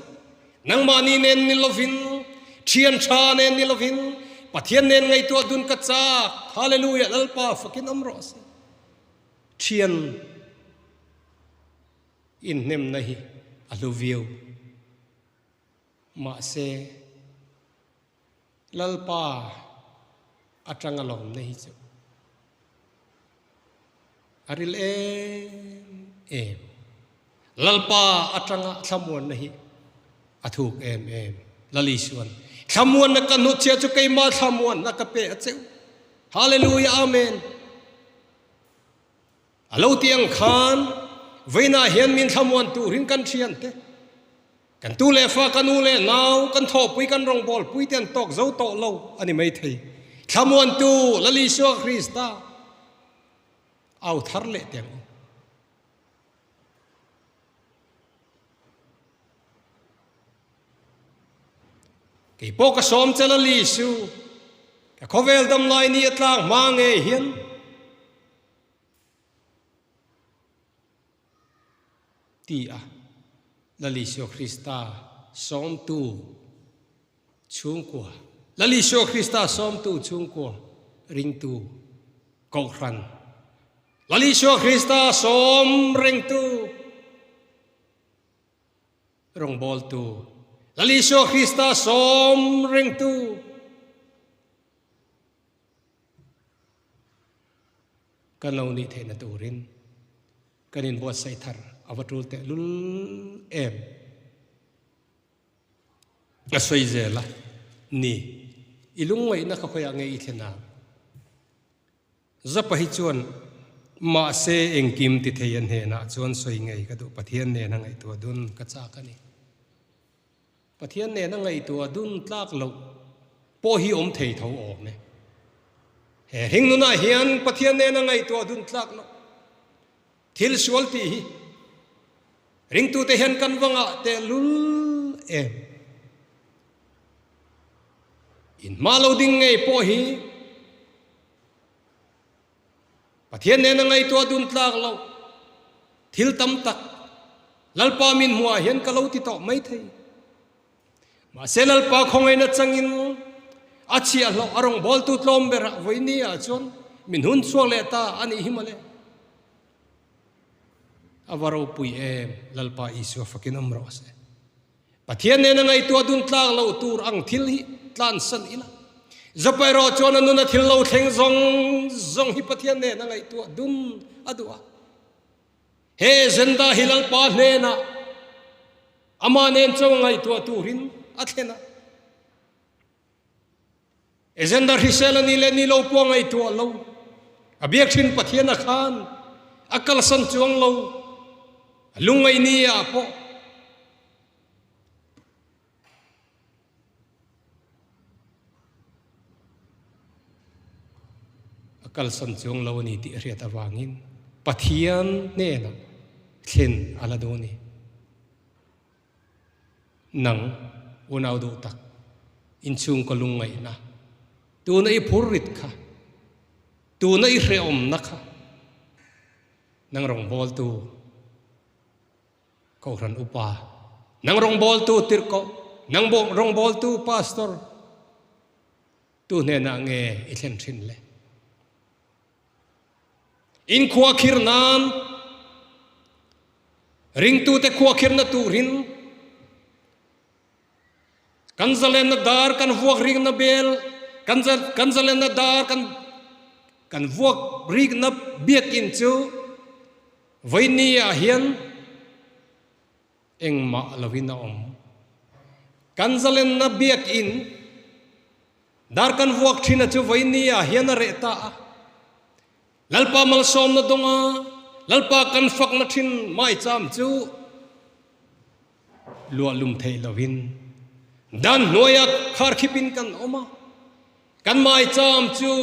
S1: nangmahni nen ni lovin, thian tha nen ni lovin, Pathian nen ngaihtuah dun ka chak. Hallelujah Lalpa fakin awm rawh se. Thian inhnemna hi a hlu viau. Mahse Lalpa atanga lawmna hi chu a ril em em. Lalpa atanga thlamuanna hi a thuk em em. Lal Isuan thlamuanna ka hnutchhiah chu keimah thlamuanna ka pe a cheu. Hallelujah Amen. A lo ti ang khan vawiinah hian min thlamuan turin kan thiante, kan tu leh fa, kan u leh nau, kan thawhpui, kan rawngbawlpui te an tawk zo tawh lo a ni maithei. Thlamuantu Lal Isua Krista au thar leh teh ang u. Kei pawh ka sawm che Lal Isu, ka khawvel damlai ni a tlang hma ngei hian, Ti a. Lal Isua Krista sawmtu chhungkua, Lal Isua Krista sawmtu chhungkua ringtu Kohhran, Lal Isua Krista sawm rengtu rawngbawltu, Lal Isua Krista sawm rengtu Kan lo nih theihna turin kan inbuatsaih thar a va tul tehlul em. A sawi zel a, Ni, i lungngaihna kha khawiah nge i thlen ang? Zapa hi chuan, Mahse, engkim ti thei a hnenah chuan sawi ngei ka duh, Pathian nena ngaihtuah dun ka chak a ni. Pathian nena ngaihtuah dun tlak loh pawh hi awm thei tho awm e. He hringnunah hian Pathian nena ngaihtuah dun tlak loh thil sual tih hi ringtute hian kan va ngah tehlul em. Inhma lo ding ngei pawh hi Pathian nena ngaihtuah dun tlak loh thil tam tak Lalpa min hmuhah hian ka lo ti tawh mai thei. Mahse Lalpa khawngaihna changin a chhiahhlawh a rawngbawltu tlawm berah vawiini ah chuan min hun chhuak leh ta a nih hi mawle. A va ropui em, Lalpa Isua fakin awm rawh se. Pathian nena ngaihtuah dun tlak loh tur ang thil hi tlansan ila. Zawpa erawh chuan a nuna thil lo thleng zawng zawng hi Pathian nena ngaihtuah dun a duh a. He agenda hi Lalpa hnenah amah nen chaw ngaihtuah turin a thlen a. Agenda hrisel a ni leh ni lo pawh ngaihtuah lo. A biak thin Pathian a khan a kalsan chuang lo. A lungngaih ni ah pawh A kalsan chuang lo a ni tih a hriat avangin Pathian hnenah thlen a la dawn a ni. Nang unau duh tak, inchhungkaw lungngaihna, tuna i phurrit kha, tuna i hrehawmna kha nang rawngbawltu Kohhran upa, nang rawngbawltu tirhkoh, nang rawngbawltu pastor, tu hnenah nge i thlen thin le? In khua khir nan, ringtute khua khirna turin kan zalenna dar kan vuak rikna bel, kan zalenna dar kan kan vuak rikna biakinn chu Vawiini ah hian engmah lovin a awm. Kan zalenna biakinn dar kan vuak thin a chu vawiini ah hian a reh ta a. Lalpa malsawmna dawnga Lalpa kan fakna thin maicham chu luah lum theih lovin dan hnuaia kharkhipin kan awm a. Kan maicham chu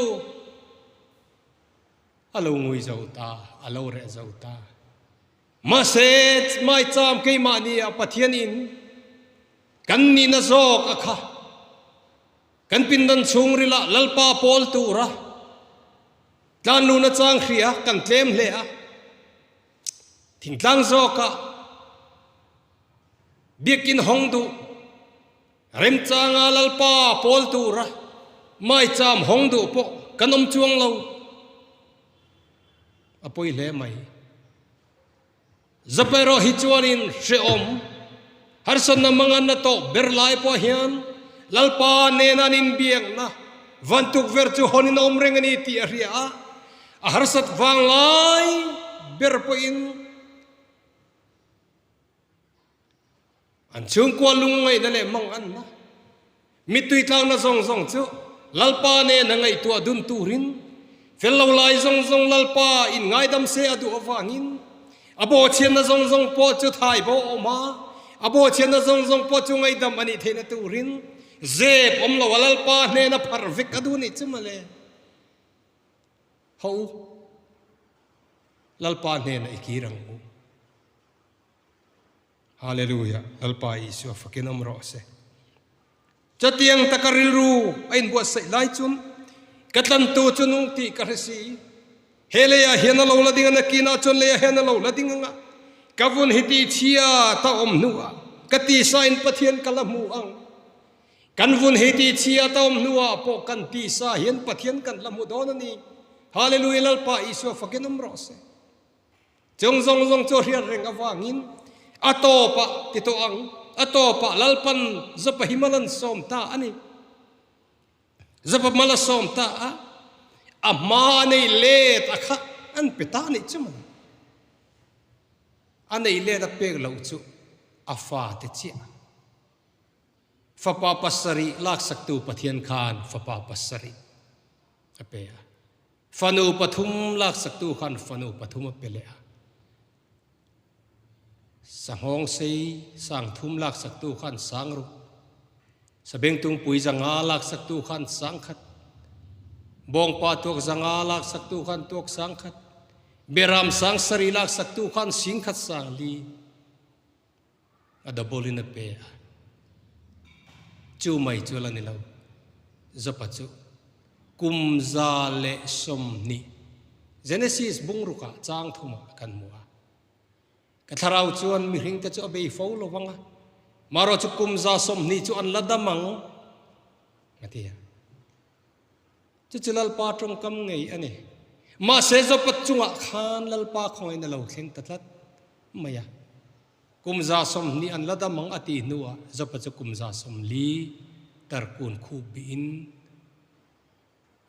S1: A lo ngui zo ta, a lo reh zo ta. Mahse, maicham keimahni ah Pathian in kan nihna zawk a kha. Kan pindan chhungril ah Lalpa pawl tura tlanluna chang hria kan tlem hle a. Thingtlang zawk ah biakinn hawng duh Remchanga Lalpa pawl tura maicham hawng duh pawh kan awm chuang lo. A pawi hle mai. Zapero hi chuanin hrehawm, harsatna manganna tawh ber lai pawh hian Lalpa nena an inbiakna van tukverh chu hawnin a awm reng a ni tih a hria a, a harsat vang lai ber pawhin An chhungkua lungngaihna leh manganna, mittui tlakna zawng zawng chu Lalpa nen a ngaihtuah dun turin, fel lo lai zawng zawng Lalpa in ngaidam se a duh avangin, a bawhchhiatna zawng zawng pawh chu thai bo a awm a, a bawhchhiatna zawng zawng pawh chu ngaihdam a nih theihna turin zep awm lo a Lalpa hnena pharh vek a duh nih chu mawle. Ho u, Lalpa hnenah i kir ang u. Hallelujah, Lalpa Isua fakin awm rawh se. Chatiang taka rilru a inbuatsaih lai chun ka tlantu chu nung tih ka hre si. He leiah hian a lo la ding a, nakinah chuan leiah hian a lo la ding anga. Ka vun hi tihchhiat a awm hnuah ka tisa in Pathian ka la hmu ang. Kan vun hi tihchhiat a awm hnuah pawh kan tisa hian Pathian kan la hmu dawn a ni. Hallelujah Lalpa Isua fakin awm rawh se. Chung zawng zawng chu a hriat reng avangin a tawpah ti tawh ang, a tawpah Lalpan Zapa hi mal an sawm ta a ni. Zapa mal a sawm ta a, a hma a nei let a kha an pe ta a nih chu maw? A nei let a pek loh chu a fate chiah. Fapa pasarih laksaktu Pathian khan fapa pasarih a pe a. Fanu pathum laksaktu khan fanu pathum a pe leh a. Sanghawng sei sang thum laksaktu khan sang ruk. Sabengtungpui zanga laksaktu khan sang khat. Bawngpa tuak zanga laksaktu khan tuak sang khat. Beram sang sarih laksaktu khan sing khat sang li. A double in a pe a. Chu mai chu la ni lo. Zapa chu kum 120 Genesis bungrukah chang thumah kan hmu a. Ka thlarau chuan mihring te chu a bei fo lo vang a. Marawh chu kum 120 chu an la dam ang a ti a. Chu chu Lalpa tawngkam ngei a ni. Mahse Zapa chungah khan Lalpa khawngaihna lo thleng ta tlat mai a. Kum 120 an la dam ang a tih hnuah Zapa chu kum 140 tarkun khup bihin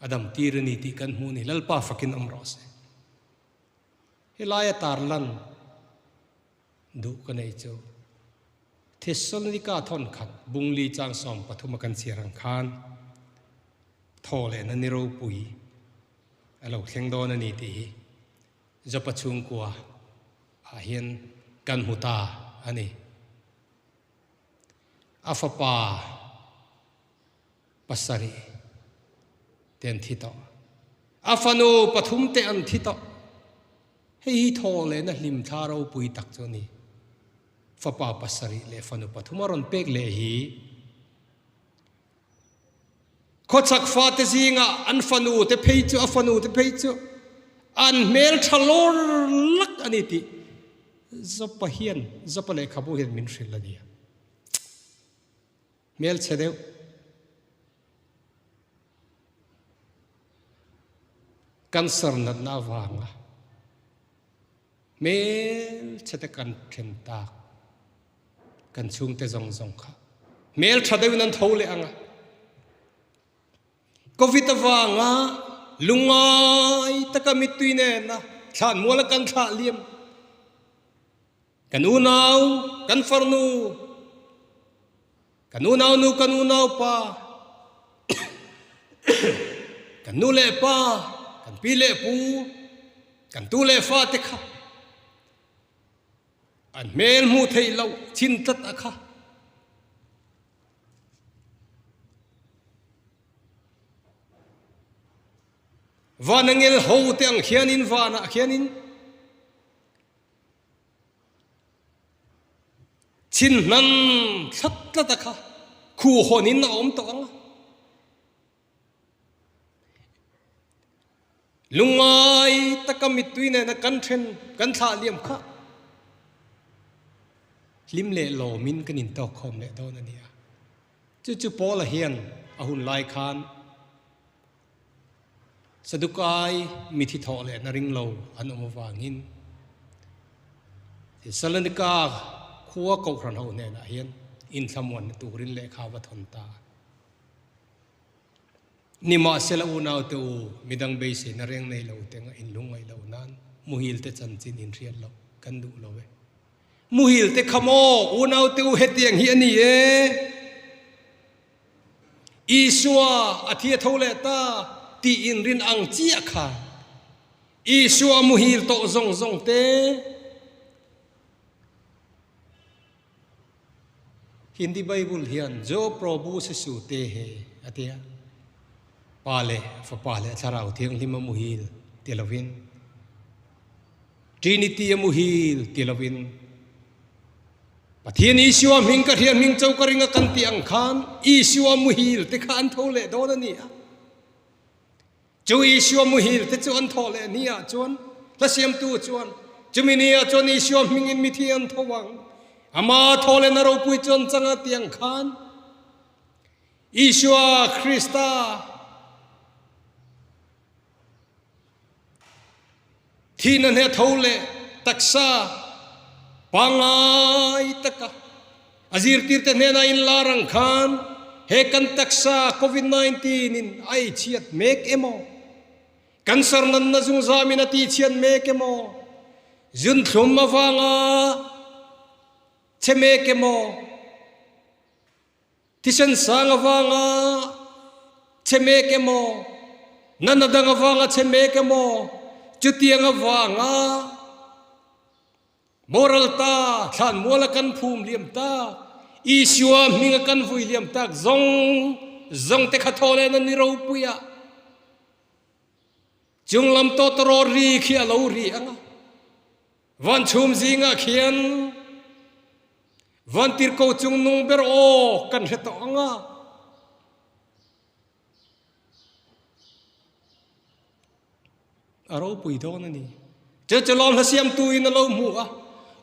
S1: a dam tir a ni tih kan hmuh a ni. Lalpa fakin awm rawh se. Helaia tarlan duh ka nei chu Thessalonika thawnkhat bungli chang 13 a kan chhiar ang khan thaw lehna ni ropui a lo thleng dawn a ni tih hi Jopa chhungkua ah hian kan hmu ta a ni. A fapa pasarih te an thi tawh. A fanu pathum te an thi tawh. Hei hi thaw lehna hlim thla ropui tak chu a ni. Fapa pasarih leh fanu pathum a rawn pek leh hi Khawchhak fate zingah an fanu te phei chu, a fanu te phei chu an hmel tha lawr lak a ni tih Zopa hian, Zopa lehkhabu hian min hrilh a ni a. Hmel chhe deuh. Cancer natna avanga hmel chhe te kan then tak. Kan chhungte zawng zawng kha hmel tha deuhin an tho leh ang a. Covid avanga lungngai taka mittui nena thlan muala kan thlah liam kan unau, kan farnu, kan unau nu, kan unau pa, kan nu leh pa, kan pi leh pu, kan tu leh fa te kha An hmel hmuh theih loh chin tlat a kha. Van a ngel ho te ang khianin vanah khianin chin hnan thlat tlat a kha khu hawnin a awm tawh ang a. Lungngai taka mittui nena kan then kan thlah liam kha hlim leh lawmin kan intawk khawm leh dawn a ni a. Chu chu Paula hian a hun lai khan Sadukai mithi thawh lehna ring lo an awm avangin Thessalonika khua Kohhran ho hnenah hian inthlamuanna turin lehkha va thawn ta a. Nimahsela unaute u, midang beiseina reng nei lo te nga in lungngaih loh nan muhil te chanchin in hriat loh kan duh lo e. Muhil te kha maw unaute u hetiang hi a ni e. Isua a thi a tho leh ta tih in rin ang chiah khan Isua muhil tawh zawng zawng te, Hindi Bible hian Jo Prabhu se su te he a ti a, Pa leh Fapa leh Thlarau Thianghlim a muhil ti lovin, Trinity a muhil ti lovin, Pathian Isua hming ka hriat hming cho ka ring a kan tih ang khan Isua muhil te kha an tho leh dawn a ni a. Chu Isua muhil te chu an thawh leh ni ah chuan hla siamtu chuan. Chumi ni ah chuan Isua hmingin mithi an tho ang. Ama thaw leh na ropui chuan chang a ti ang khan Isua Krista Thihna hne tho leh taksa pangngai taka a zirtirte hnena inlar ang khan he kan taksa Covid 19 in a ei chhiat mek emaw, cancer nanna zungzamin a tihchhiat mek emaw, zunthlum avanga che mek emaw, Thisen sang avanga che mek emaw, nana dang avanga che mek emaw, chutiang avanga boral ta, thlanmuala kan phum liam tak, Isua hminga kan vui liam tak zawng zawng te kha thaw len a ni ropui a. Chunglam tawtawraw ri khi a lo ri ang a. Van chhum zingah khian van tirko chung nung ber aw kan hre tawh ang a. A ropui dawn a ni. Chu chu lawm hla siamtu in a lo hmu a.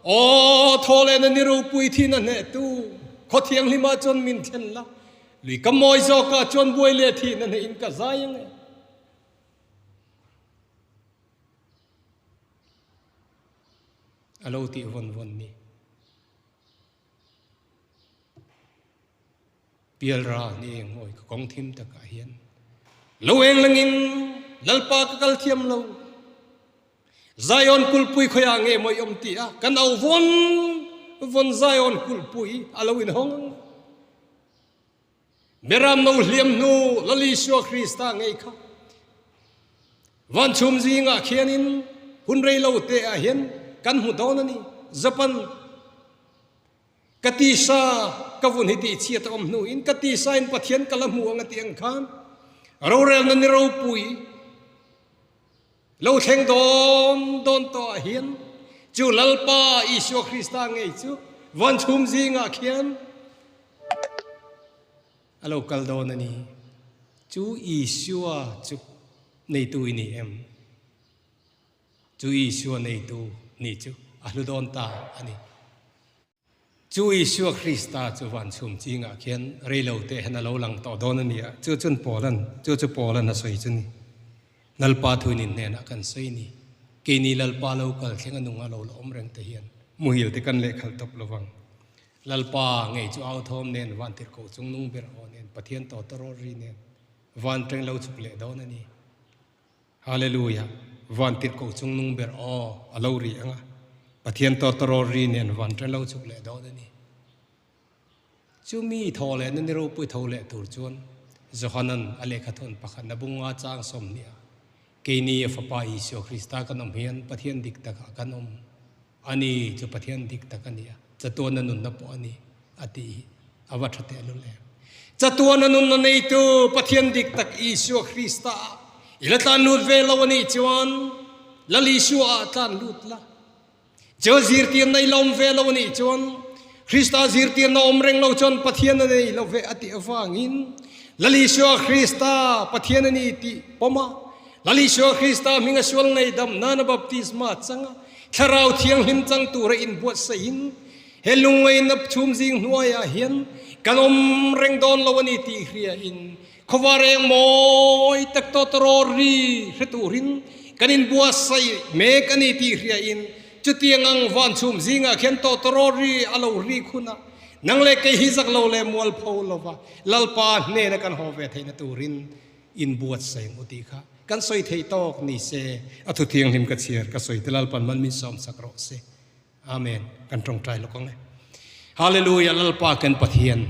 S1: Aw thaw leh na ni ropui thin a hnehtu khaw thianghlimah chuan min thlen la. Lui ka mawi zawkah chuan buai leh thin a hnehin ka zai ang e. A lo tih vawn vawn ni. Pialra ni eng awi ka kawng thim takah hian lo eng langin Lalpa ka kal thiam lo. Zion kulhpui khawiah nge maw i awm ti a kan au vawn vawn Zion kulhpui a lo inhawng ang. Beram no hliam hnu Lal Isua Krista ngei kha vanchhum zingah khianin hun rei lo te ah hian kan hmu dawn a ni. Japan ka tisa ka vun hi tih chhiat a awm hnuin ka tisa in Pathian ka la hmu ang a tih ang khan rorelna ni ropui lo thleng dawn dawn tawh ah hian chu Lalpa Isua Krista ngei chu vanchhum zingah khian A lo kal dawn a ni. Chu Isua chu neitu i ni em? Chu Isua neitu ni chu a hlu dawn ta a ni. Chu Isua Krista chu van chhum chingah khian rei lo teh hian a lo lang tawh dawn a ni a, chu chun Paulan, chu chu Paulan a sawi chu ni. Lalpa thuin in hnenah kan sawi ni. Keini Lalpa lo kal thleng a nung a lo la awm reng te hian muhil te kan lehkhalh tawp lovang. Lalpa ngei chu au thawm nen van tirhkoh chung nung ber aw nen Pathian tawta rawl ri nen van teng lo chhuk leh dawn a ni. Hallelujah! Van tirhkoh chung nung ber aw a lo ri ang a, Pathian tawta rawl ri nen van teng lo chhuk leh dawn a ni. Chumi thaw leh na ni ropui tho leh tur chuan Johanan a lehkha thawn pakhat na bunga chang 20 ah keini a Fapa Isua Krista kan awm hian Pathian dik takah kan awm. A ni, chu Pathian dik tak a ni a, chatuana nunna pawh a ni, a tih hi a va tha tehlul em. Chatuana nunna neitu Pathian dik tak Isua Krista ah i la tlan lut ve lo a nih chuan Lal Isua ah tlan lut la. Chu zirtirna i la awm ve lo a nih chuan Krista zirtirna awm reng lo chuan Pathian a nei lo ve a tih avangin Lal Isua Krista Pathian a ni tih pawm a, Lal Isua Krista hminga sual ngaihdam nana baptisma chang a, Thlarau Thianghlim chang tura inbuatsaih he lungngaihna chhum zing hnuaiah hian kan awm reng dawn lo a ni tih hriain khawvar eng mawi tak tawtawraw ri hre turin kan inbuatsaih mek a ni tih hriain chutiang ang van chhum zingah khian tawtawraw ri a lo rik hunah nang leh kei hi zak lo leh mualpho lova Lalpa hnena kan haw ve theihna turin inbuatsaih ang u tih kha kan sawi theih tawk ni se, a thu thianghlim ka chhiar ka sawi te Lalpan man min sawm sak rawh se. Amen. Kan tawngtai lawk ang e. Hallelujah Lalpa kan Pathian.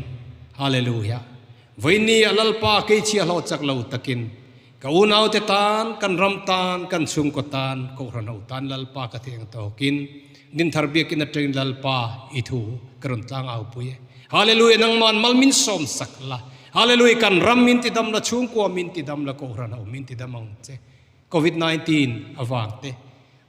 S1: Hallelujah. Vawiini a Lalpa kei chhia hlawh chak lo takin ka unaute tan, kan ram tan, kan chhungkaw tan, kohhran ho tan Lalpa ka thei ang tawkin Dinthar biakin atangin Lalpa i thu ka rawn tlang au pui e. Hallelujah nangman mal min sawm sak la. Hallelujah kan ram min ti dam la chhungkua min ti dam la kohhran ho min ti dam ang che. Covid 19 avang te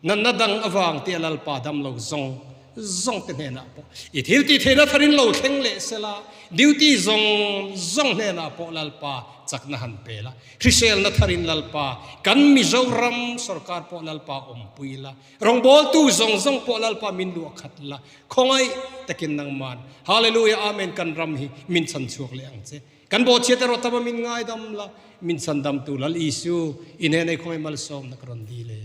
S1: natna dang avang te a Lalpa dam lo zawng. Zawng te hnenah pawh i thil tih theihna tharin lo thleng leh sela, duty zawng zawng hnenah pawh Lalpa chakna han pe la, hriselna tharin Lalpa kan Mizoram sorkar pawh Lalpa awmpui la, rawngbawltu zawng zawng pawh Lalpa min luah khat la, khawngaih takin nangman Hallelujah Amen kan ram hi min chhan chhuak leh ang che. Kan bawhchhiat erawh tama min ngaidam la, min chhandamtu Lal Isu i hnenei khawngaih malsawmna ka rawn dil e.